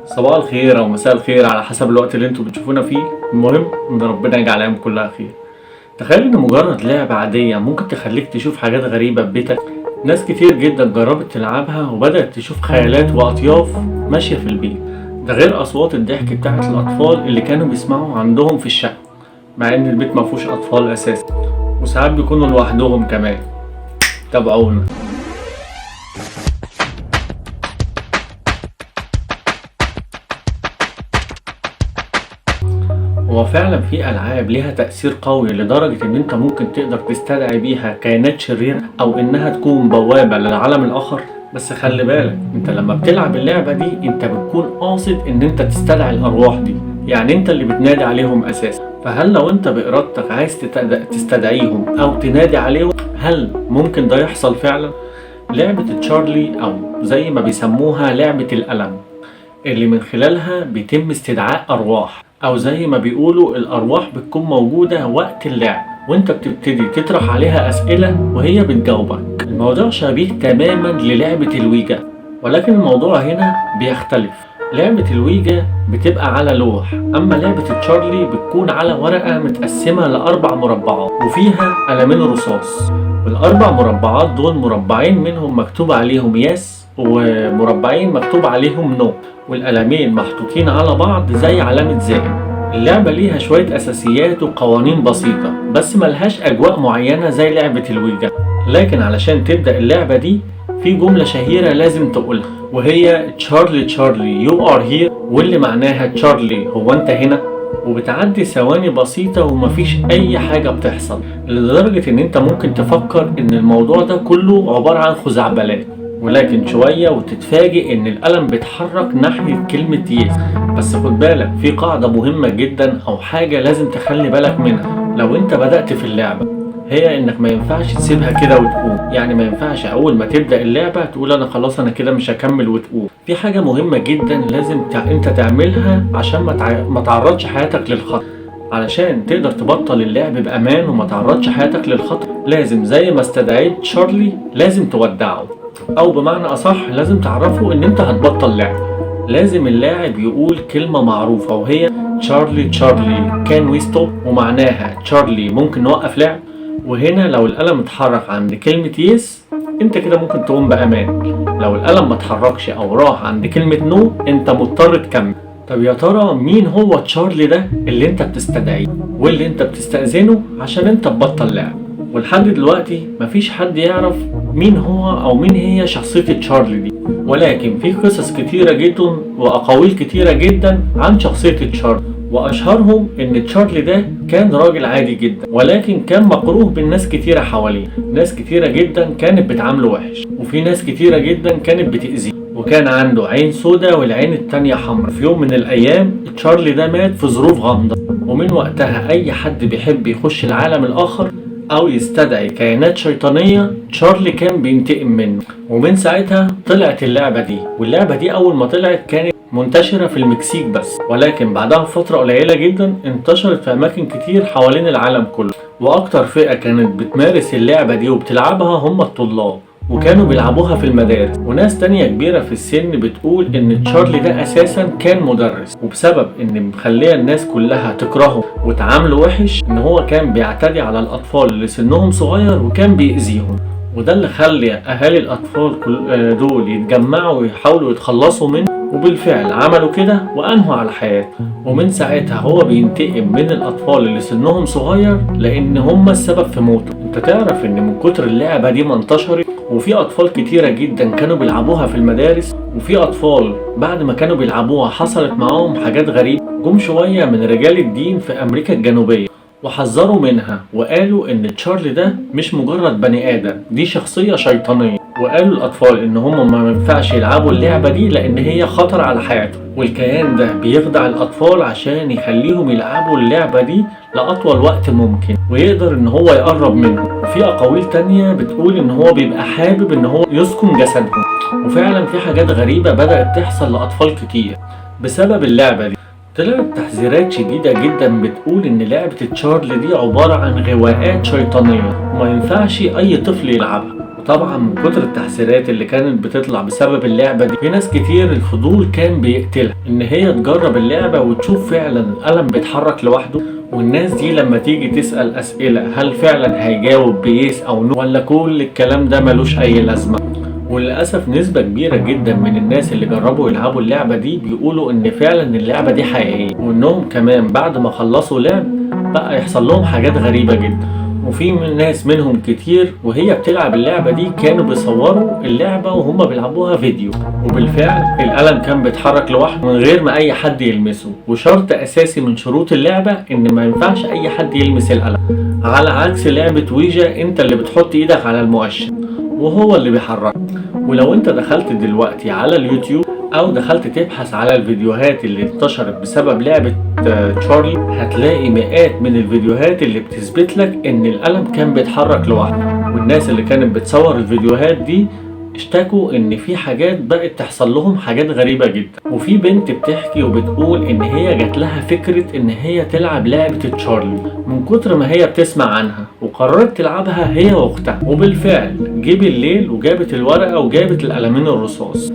صباح الخير او مساء الخير على حسب الوقت اللي انتوا بتشوفونا فيه. المهم ان ربنا يجعل ايامكم كلها خير. تخيل ان مجرد لعبة عادية ممكن تخليك تشوف حاجات غريبة في بيتك. ناس كتير جدا جربت تلعبها وبدأت تشوف خيالات واطياف ماشية في البيت، ده غير اصوات الضحك بتاعت الاطفال اللي كانوا بيسمعوا عندهم في الشقة، مع ان البيت مفهوش اطفال اساسا، وساعات بيكونوا لوحدهم كمان. تابعونا. هو فعلا في العاب ليها تأثير قوي لدرجة ان انت ممكن تقدر تستدعي بيها كائنات شريرة او انها تكون بوابة للعالم الاخر. بس خلي بالك، انت لما بتلعب اللعبة دي انت بتكون قاصد ان انت تستدعي الارواح دي، يعني انت اللي بتنادي عليهم اساسا. فهل لو انت بارادتك عايز تستدعيهم او تنادي عليهم، هل ممكن ده يحصل فعلا؟ لعبة تشارلي او زي ما بيسموها لعبة الألم، اللي من خلالها بيتم استدعاء أرواح، أو زي ما بيقولوا الأرواح بتكون موجودة وقت اللعب وانت بتبتدي تطرح عليها أسئلة وهي بتجاوبك. الموضوع شبيه تماما للعبة الويجا، ولكن الموضوع هنا بيختلف. لعبة الويجا بتبقى على لوح، أما لعبة تشارلي بتكون على ورقة متقسمة لأربع مربعات وفيها قلمين رصاص، والأربع مربعات دول مربعين منهم مكتوب عليهم yes ومربعين مكتوب عليهم no، والقلمين محطوطين على بعض زي علامة زائد. اللعبة ليها شوية أساسيات وقوانين بسيطة، بس ملهاش أجواء معينة زي لعبة الويجا. لكن علشان تبدأ اللعبة دي في جملة شهيرة لازم تقولها، وهي Charlie Charlie you are here، واللي معناها تشارلي هو انت هنا. وبتعدي ثواني بسيطة ومفيش أي حاجة بتحصل، لدرجة إن أنت ممكن تفكر إن الموضوع ده كله عبارة عن خزعبلات، ولكن شوية وتتفاجئ إن القلم بيتحرك ناحية كلمة yes. بس خد بالك، في قاعدة مهمة جدا أو حاجة لازم تخلي بالك منها لو أنت بدأت في اللعبة، هي إنك ما ينفعش تسيبها كده وتقوم. يعني ما ينفعش أول ما تبدأ اللعبة تقول أنا خلاص أنا كده مش هكمل وتقوم. في حاجة مهمة جدا لازم أنت تعملها عشان ما تعرضش حياتك للخطر. علشان تقدر تبطل اللعب بأمان وما تعرضش حياتك للخطر، لازم زي ما استدعيت تشارلي لازم تودعه، أو بمعنى أصح لازم تعرفه إن أنت هتبطل لعب. لازم اللاعب يقول كلمة معروفة وهي Charlie Charlie can we stop، ومعناها تشارلي ممكن نوقف لعب. وهنا لو القلم اتحرك عند كلمة yes انت كده ممكن تقوم بأمان، لو القلم ما اتحركش او راح عند كلمة no انت مضطر تكمل. طب يا ترى مين هو تشارلي ده اللي انت بتستدعيه واللي انت بتستأذنه عشان انت تبطل لعب؟ ولحد دلوقتي مفيش حد يعرف مين هو او مين هي شخصية تشارلي دي، ولكن في قصص كتيرة جدا واقاويل كتيرة جدا عن شخصية تشارلي، واشهرهم ان تشارلي ده كان راجل عادي جدا، ولكن كان مكروه بالناس كتيرة حواليه. ناس كتيرة جدا كانت بتعامله وحش، وفي ناس كتيرة جدا كانت بتأذيه، وكان عنده عين سودا والعين التانية حمراء. في يوم من الايام تشارلي ده مات في ظروف غامضة، ومن وقتها اي حد بيحب يخش العالم الاخر او يستدعي كيانات شيطانية تشارلي كان بينتقم منه. ومن ساعتها طلعت اللعبة دي، واللعبة دي اول ما طلعت كانت منتشرة في المكسيك بس، ولكن بعدها بفترة قليلة جدا انتشرت في اماكن كتير حوالين العالم كله. واكتر فئة كانت بتمارس اللعبة دي وبتلعبها هم الطلاب، وكانوا بيلعبوها في المدارس. وناس تانية كبيرة في السن بتقول ان تشارلي ده اساسا كان مدرس، وبسبب ان مخليه الناس كلها تكرهه وتعامله وحش ان هو كان بيعتدي على الاطفال اللي سنهم صغير وكان بيأذيهم، وده اللي خلى اهالي الاطفال دول يتجمعوا ويحاولوا يتخلصوا منه، وبالفعل عملوا كده وانهوا على حياته. ومن ساعتها هو بينتقم من الاطفال اللي سنهم صغير لان هم السبب في موته. انت تعرف ان من كتر اللعبة دي ما انتشرت، وفي اطفال كتيرة جدا كانوا بيلعبوها في المدارس، وفي اطفال بعد ما كانوا بيلعبوها حصلت معاهم حاجات غريبة. جم شوية من رجال الدين في امريكا الجنوبية وحذروا منها، وقالوا ان تشارلي ده مش مجرد بني ادم، دي شخصية شيطانية، وقالوا الاطفال ان هم ما ينفعش يلعبوا اللعبة دي لان هي خطر على حياتهم، والكيان ده بيخدع الاطفال عشان يخليهم يلعبوا اللعبة دي لاطول وقت ممكن ويقدر ان هو يقرب منهم. وفي اقاويل تانية بتقول ان هو بيبقى حابب ان هو يسكن جسدهم، وفعلا في حاجات غريبة بدأت تحصل لاطفال كتير بسبب اللعبة دي. طلعت تحذيرات شديدة جدا بتقول ان لعبة تشارلي دي عبارة عن غواءات شيطانية وما ينفعش اي طفل يلعبها. وطبعا من كتر التحذيرات اللي كانت بتطلع بسبب اللعبة دي، في ناس كتير الفضول كان بيقتلها ان هي تجرب اللعبة وتشوف فعلا القلم بيتحرك لوحده. والناس دي لما تيجي تسأل أسئلة هل فعلا هيجاوب ب yes أو no، ولا كل الكلام ده ملوش أي لازمة. وللأسف نسبة كبيرة جدا من الناس اللي جربوا يلعبوا اللعبة دي بيقولوا إن فعلا اللعبة دي حقيقية، وإنهم كمان بعد ما خلصوا لعب بقى يحصل لهم حاجات غريبة جدا. وفي من ناس منهم كتير وهي بتلعب اللعبة دي كانوا بيصوروا اللعبة وهم بيلعبوها فيديو، وبالفعل القلم كان بيتحرك لوحده من غير ما أي حد يلمسه. وشرط أساسي من شروط اللعبة إن ما ينفعش أي حد يلمس القلم، على عكس لعبة ويجا أنت اللي بتحط إيدك على المؤشر وهو اللي بيحرك. ولو انت دخلت دلوقتي على اليوتيوب او دخلت تبحث على الفيديوهات اللي انتشرت بسبب لعبة تشارلي، هتلاقي مئات من الفيديوهات اللي بتثبت لك ان القلم كان بيتحرك لوحده. والناس اللي كانت بتصور الفيديوهات دي اشتكوا ان في حاجات بقت تحصل لهم، حاجات غريبة جدا. وفي بنت بتحكي وبتقول ان هي جات لها فكرة ان هي تلعب لعبة تشارلي من كتر ما هي بتسمع عنها، وقررت تلعبها هي واختها. وبالفعل جه بالليل وجابت الورقة وجابت القلمين الرصاص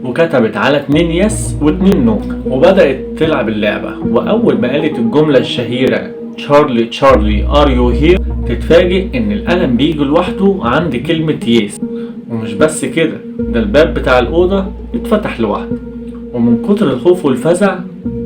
وكتبت على 2 yes و2 no، وبدأت تلعب اللعبة. وأول ما قالت الجملة الشهيرة Charlie Charlie are you here، تتفاجئ ان القلم بيجي لوحده عند كلمة yes. ومش بس كده، ده الباب بتاع الأوضة اتفتح لوحده. ومن كتر الخوف والفزع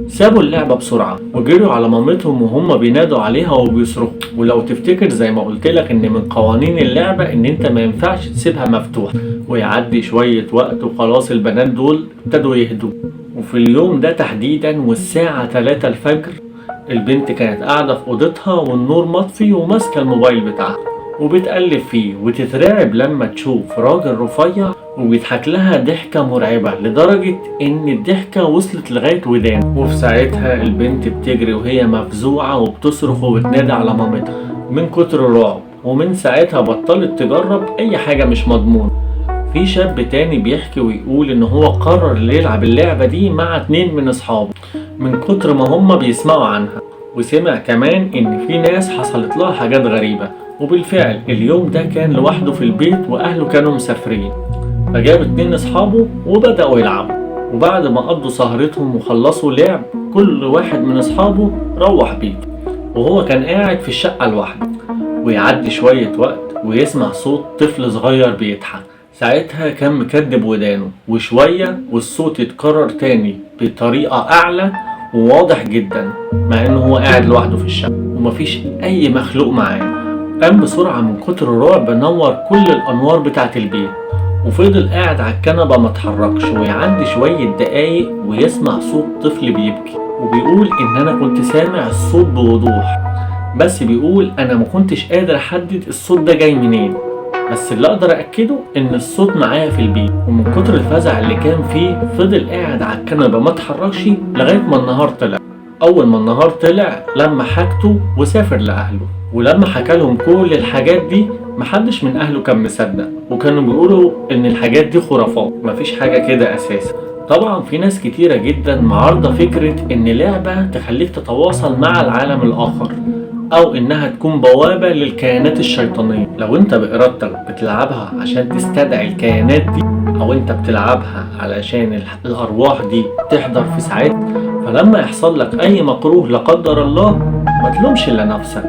سابوا اللعبة بسرعة وجروا على مامتهم وهم بينادوا عليها وبيصرخوا. ولو تفتكر زي ما قلت لك ان من قوانين اللعبة ان انت ما ينفعش تسيبها مفتوحة. ويعدي شوية وقت وخلاص البنات دول ابتدوا يهدوا. وفي اليوم ده تحديدا والساعة 3 الفجر، البنت كانت قاعدة في أوضتها والنور مطفي وماسكة الموبايل بتاعها وبتقلب فيه، وتترعب لما تشوف راجل رفيع وبيضحك لها ضحكة مرعبة لدرجة إن الضحكة وصلت لغاية ودانه. وفي ساعتها البنت بتجري وهي مفزوعة وبتصرخ وبتنادي على مامتها من كتر الرعب. ومن ساعتها بطلت تجرب أي حاجة مش مضمونة. في شاب تاني بيحكي ويقول إن هو قرر يلعب اللعبة دي مع 2 من أصحابه من كتر ما هم بيسمعوا عنها، وسمع كمان إن في ناس حصلت لها حاجات غريبة. وبالفعل اليوم ده كان لوحده في البيت وأهله كانوا مسافرين، فجاب 2 أصحابه وبدأوا يلعبوا. وبعد ما قضوا سهرتهم وخلصوا لعب، كل واحد من أصحابه روح بيته وهو كان قاعد في الشقة لوحده. ويعدي شوية وقت ويسمع صوت طفل صغير بيضحك. ساعتها كان مكدب ودانه، وشوية والصوت يتكرر تاني بطريقة أعلى وواضح جدا، مع إنه هو قاعد لوحده في الشقة ومفيش أي مخلوق معاه. قام بسرعة من كتر الرعب نور كل الأنوار بتاعت البيت، وفضل قاعد على الكنبة ما اتحركش. ويعدي شوية دقايق ويسمع صوت طفل بيبكي، وبيقول إن أنا كنت سامع الصوت بوضوح، بس بيقول أنا ما كنتش قادر أحدد الصوت ده جاي منين، بس اللي أقدر أكده إن الصوت معايا في البيت. ومن كتر الفزع اللي كان فيه فضل قاعد على الكنبة ما اتحركش لغاية ما النهار طلع. أول ما النهار طلع لما حاجته وسافر لأهله، ولما حكى لهم كل الحاجات دي محدش من أهله كان مصدق، وكانوا بيقولوا إن الحاجات دي خرافات، مفيش حاجة كده أساسا. طبعا في ناس كتيرة جدا معارضة فكرة إن لعبة تخليك تتواصل مع العالم الآخر، أو إنها تكون بوابة للكيانات الشيطانية. لو أنت بإرادتك بتلعبها عشان تستدعي الكيانات دي، أو أنت بتلعبها علشان الأرواح دي تحضر في ساعتها، فلما يحصل لك أي مكروه لا قدر الله ما تلومش إلا نفسك،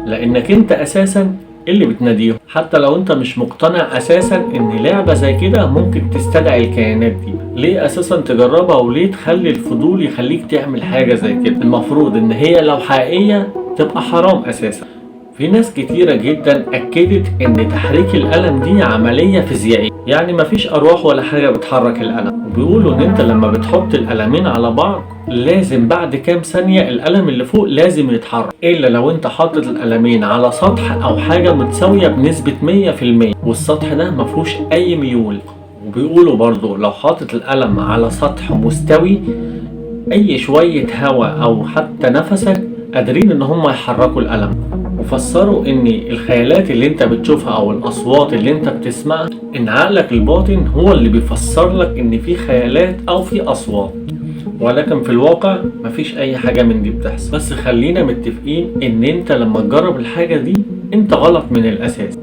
لأنك أنت أساسا اللي بتناديهم. حتى لو أنت مش مقتنع أساسا إن لعبة زي كده ممكن تستدعي الكيانات دي، ليه أساسا تجربها وليه تخلي الفضول يخليك تعمل حاجة زي كده؟ المفروض إن هي لو حقيقية تبقى حرام أساسا. في ناس كتيرة جدا أكدت إن تحريك القلم دي عملية فيزيائية، يعني مفيش أرواح ولا حاجة بتحرك القلم. وبيقولوا إن أنت لما بتحط القلمين على بعض لازم بعد كام ثانية القلم اللي فوق لازم يتحرك، إلا لو أنت حاطط القلمين على سطح أو حاجة متساوية بنسبة 100% والسطح ده مفهوش أي ميول. وبيقولوا برضو لو حاطط القلم على سطح مستوي أي شوية هواء أو حتى نفسك قادرين إن هم يحركوا القلم. وفسروا إن الخيالات اللي أنت بتشوفها أو الأصوات اللي أنت بتسمعها إن عقلك الباطن هو اللي بيفسر لك إن في خيالات أو في أصوات، ولكن في الواقع مفيش أي حاجة من دي بتحصل. بس خلينا متفقين إن أنت لما تجرب الحاجة دي أنت غلط من الأساس،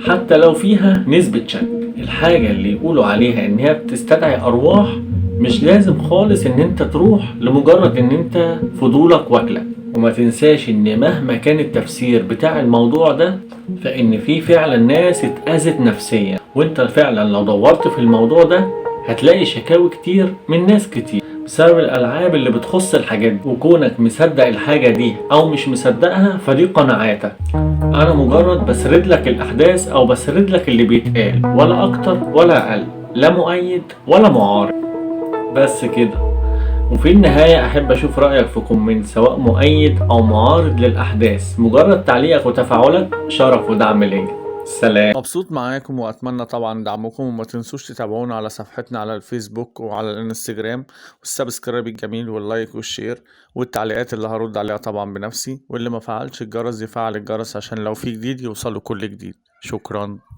حتى لو فيها نسبة شك. الحاجة اللي يقولوا عليها ان هي بتستدعي ارواح مش لازم خالص ان انت تروح لمجرد ان انت فضولك واكلك. وما تنساش ان مهما كان التفسير بتاع الموضوع ده فان في فعلا ناس اتأذت نفسيا، وانت فعلا لو دورت في الموضوع ده هتلاقي شكاوي كتير من ناس كتير بسبب الالعاب اللي بتخص الحاجات دي. وكونك مصدق الحاجة دي او مش مصدقها فدي قناعاتك. انا مجرد بسرد لك الاحداث او بسرد لك اللي بيتقال، ولا اكتر ولا اقل، لا مؤيد ولا معارض، بس كده. وفي النهاية أحب أشوف رأيك في comment سواء مؤيد أو معارض للأحداث. مجرد تعليقك وتفاعلك شرف ودعم ليا. سلام. مبسوط معاكم واتمنى طبعا دعمكم، وما تنسوش تتابعونا على صفحتنا على الفيسبوك وعلى الانستجرام، وال subscribe الجميل وال like وال share والتعليقات اللي هرد عليها طبعا بنفسي، واللي ما فعلش الجرس يفعل الجرس عشان لو في جديد يوصله كل جديد. شكرا.